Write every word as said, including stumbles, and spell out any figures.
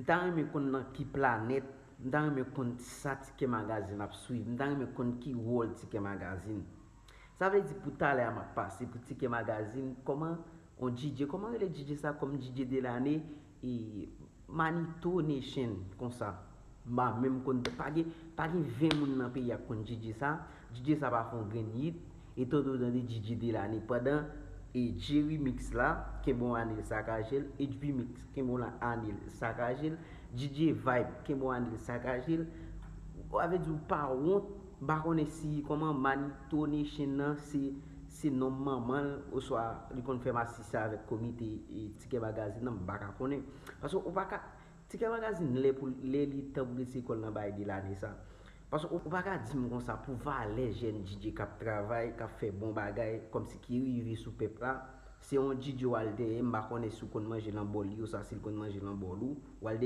M ta renmen konn nan ki planèt, m ta renmen konn sa Ticket Magazine ap swiv, m ta renmen konn ki wòl Ticket Magazine. Sa vle di pou talè a m ap pase pou Ticket Magazine, kòman on DJ, kòman rele DJ sa, kòm DJ de lane, e Manito Nation konsa. M pa menm konn, pa gen, pa gen ven moun nan peyi a k konn DJ sa. DJ sa pa fè on grenn hit. E tande w tande DJ de lane pandan e Jerry Mix la, kenbe on ane l sakaje l, H B Mix, kenbe on ane l sakaje l, DJ Vibe, kenbe on ane l sakaje l. Sa vle di ou pa wont, m pa konnen si kòman Manito Nation nan se, se non manman l, oswa li konn fè masisi avèk komite e Ticket Magazine nan, m pa ka konnen. Paske ou pa ka, Ticket Magazine lè pou, lè li tan pou l retire kò l nan bagay de lane sa. Paske ou pa ka di m konsa pou valè jèn DJ k ap travay, k ap fè bon bagay, kòmsi ki rive sou pèp la, se yon DJ w al dèyè, m pa konnen si w konn manje nan bòl li oswa si l konn manje nan bòl ou, w al dèyè